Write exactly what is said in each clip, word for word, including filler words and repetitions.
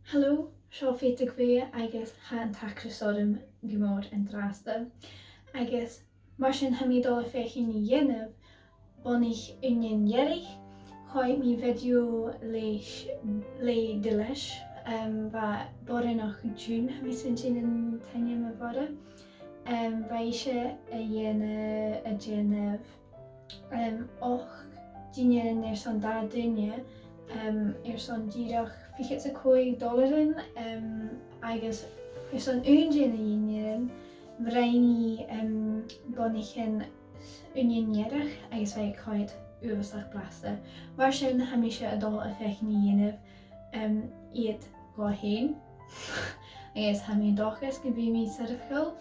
Hello, seo Fèit a' Ghaoith agus tha an t-acras orm gu mòr an-dràsta. Agus mar sin tha mi a' dol a dh'fheuchainn a dhèanamh bunaidh uinnean-earraich. Chunnaic mi video leis, le Delish, um, bha boireannach June, tha mi a' smaointinn an t-ainm a bh' oirre. Um, bha ise a' dèanamh, a' dèanamh um, ochd dinnearan airson dà dhuine, um, airson dìreach fichead 's a còig dolairean, um, agus airson aon de na dinnearan, bhruidhinn i, um, bunaidhean uinnean-earraich agus bha e a' coimhead uabhasach blasta. Mar sin, tha mise a' dol a dh'fheuchainn a dhèanamh, um, iad dhomh fhèin. Agus tha mi an dòchas gum bi mi successful,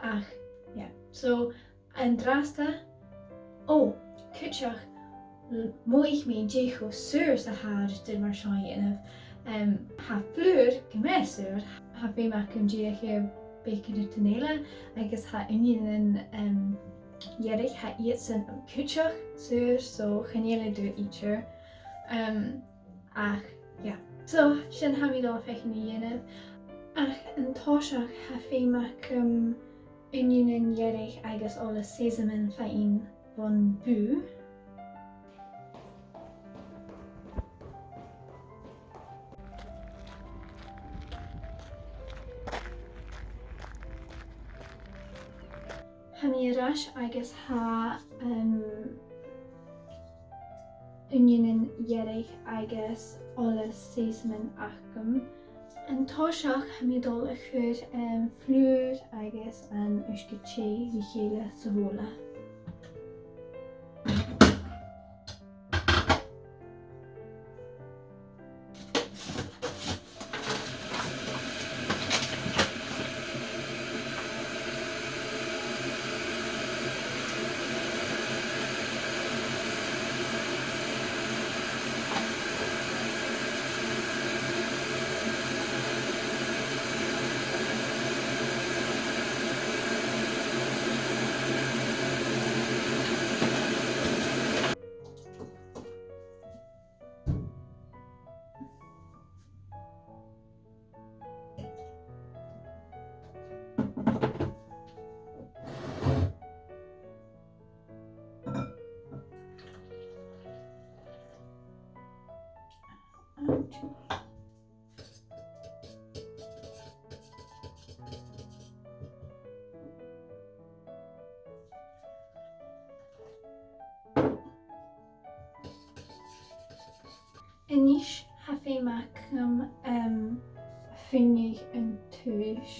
ach, yeah. So, an-dràsta, o, cuideachd, mhothaich mi dè cho saor 's a tha rudan mar seo a dhèanamh. Um, tha flùr gu math saor, tha feum agam dìreach air beagan rudan eile, agus tha uinneanan, um, earraich, tha iadsan cuideachd saor, so chan eil e dubh idir. Um, ach, yeah. So, sin tha mi a' dol a dh'fheuchainn a dhèanamh. Ach an toiseach, tha feum agam uinneanan earraich agus ola sesamin fhaighinn bhon bhùth. Tha mi air ais agus tha, um, uinneanan earraich agus ola sesamin agam. An toiseach, tha mi a' dol a chur, um, flùr agus an uisge teth ri chèile sa bhobhla. A-nis, tha feum agam, um, fuineadh an taois.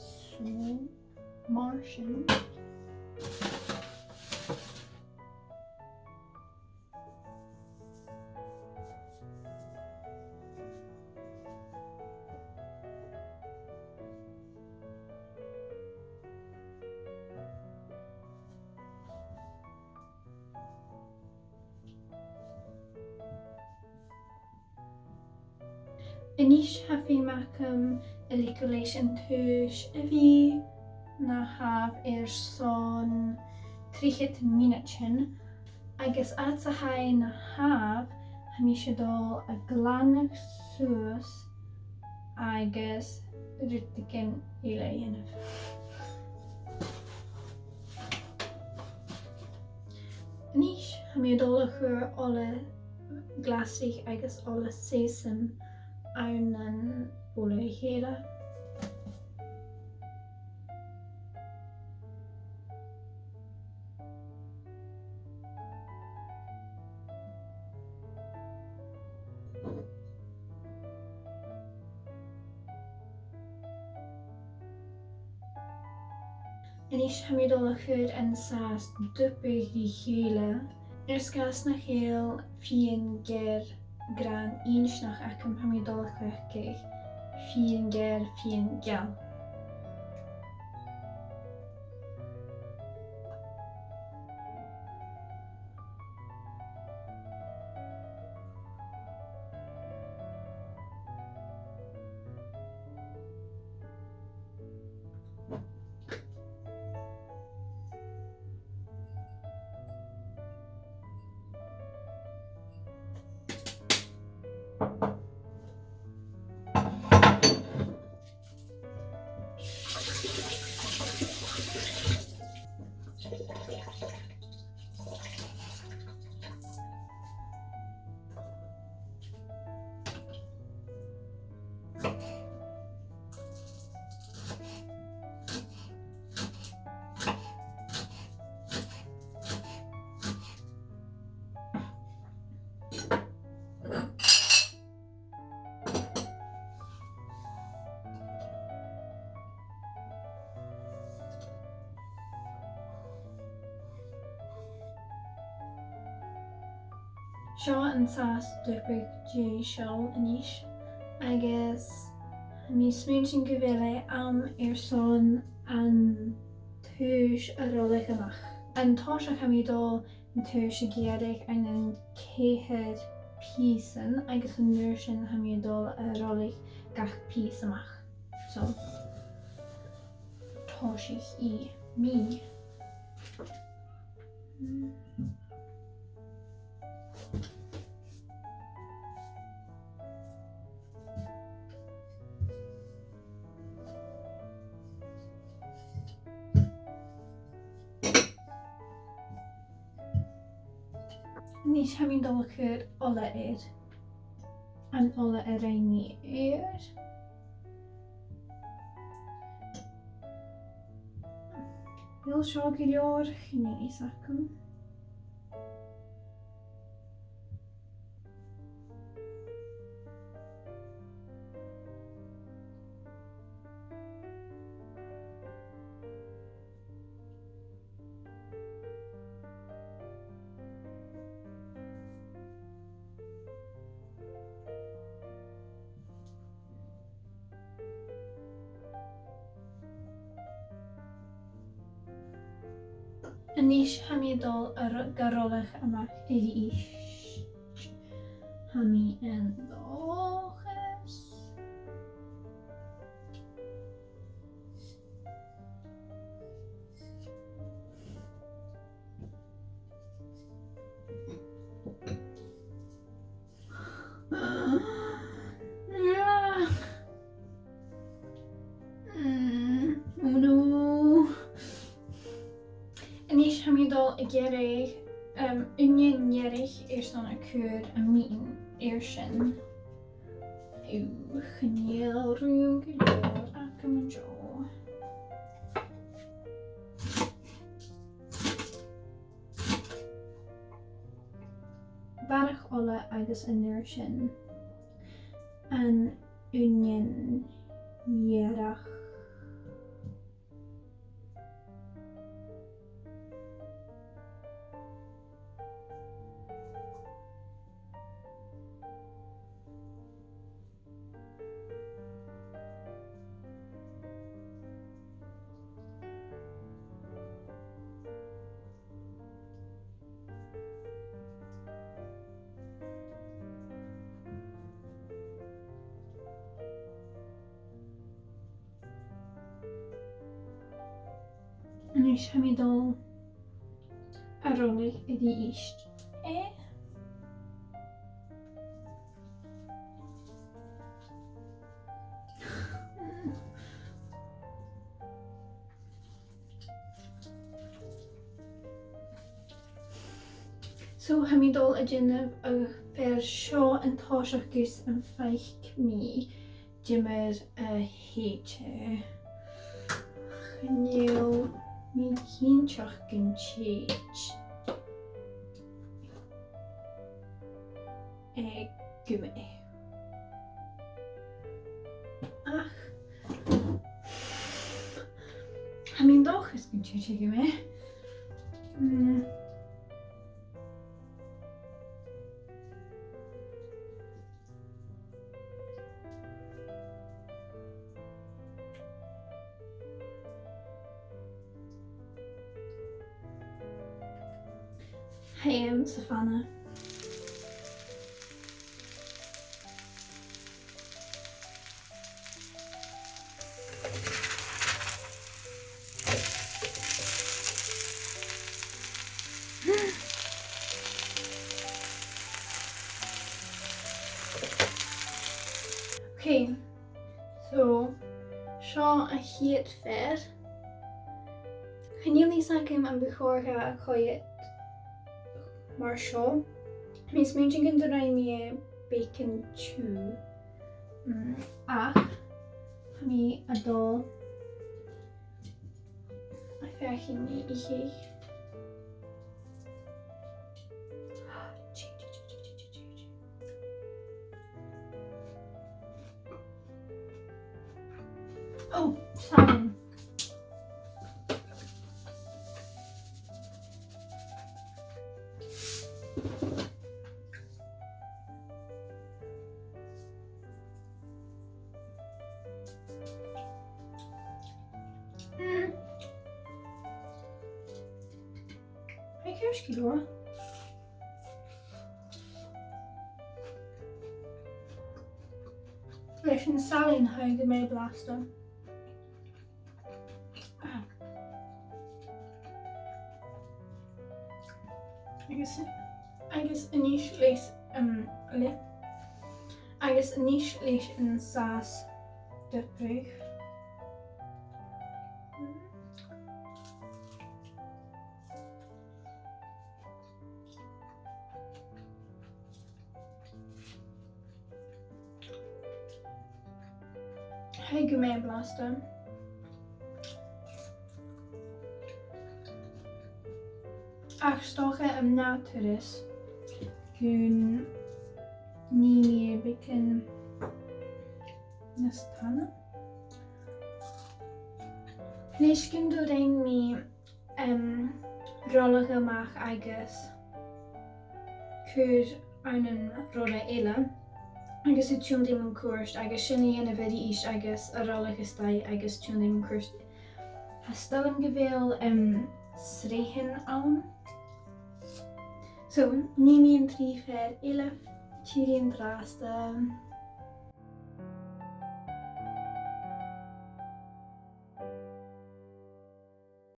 So, mar sin. A-nis, tha feum agam a leigeil leis an taois a bhith na thaobh airson trithead mionaidean, agus fhad 's a tha e na thaobh, tha mise a' dol a ghlanadh suas agus rudeigin eile a dhèanamh. A-nis, tha mi a' dol a chur ola glasraich agus ola sesame ann am bobhla ri chèile. A-nis, tha mi a' dol a chur an sàs dubhadh ri chèile. Air sgàth 's nach eil fìon geal gràin-inntinneach agam, tha mi a' dol a chleachdadh fìon geal, fìon geal. Seo an sàs dupaidh deiseil a-nis, agus tha mi a' smaointinn gu bheil e àm airson an taois a roiligeadh a-mach. An toiseach tha mi a' dol an taois a ghearradh ann an ceithir pìosan, agus an uair sin tha mi a' dol a roiligeadh gach pìos a-mach. So, tòisich i mi. A-nis tha mi a' dol a chur ola air. An ola a rinn mi air. Bheil seo gu leòr? Chan eil fhios agam. A-nis tha mi a' dol a ro-, ga roiligeadh a-mach a-rithist. Tha mi an dòchas. Mm, oh no. A-nis tha mi a' dol a ghearradh, um, uinnean-earraich airson a chur am meatan air sin. Ù, chan eil rùm gu leòr agam an seo. Barrachd ola agus an uair sin an uinnean-earraich. A-nis tha mi a' dol a roiligeadh a-rithist e. So, tha mi a' dol a dhèanamh a' fhear seo an toiseach gus am faic mi ciamar a thèid e. Chan eil mi cinnteach gun tèid e gu math. Ach tha mi an dòchas gun tèid e gu math. Mm. Tha e anns a' phana. Okay, so, seo a' chiad fhear. Chan eil fhios agam am bu chòir dha a choimhead mar seo. Tha mi a' smaointinn gun do rinn mi e beagan tiugh. Mm, ach tha mi a' dol a dh'fheuchainn ithe. Oh, salmon. Sgil. Leis an salann, tha e gu math blasta. Ah. Agus, agus a-nis leis, um, le-, agus a-nis leis an sàs dioprach. Tha e gu math blasta. Ach 's dòcha an ath thuras gun nì mi e beagan nas tana. Leis gun do rinn mi, em, roiligeadh a-mach agus cur ann an roiligeadh eile, agus a' tionndadh mun cuairt, agus sin a dhèanamh a-rithist agus a' roiligeadh a-staigh agus tionndadh mun cuairt. Tha 's toil leam gu bheil, em, sreathan ann. So, nì mi an trì fear eile, tìoraidh an-dràsta.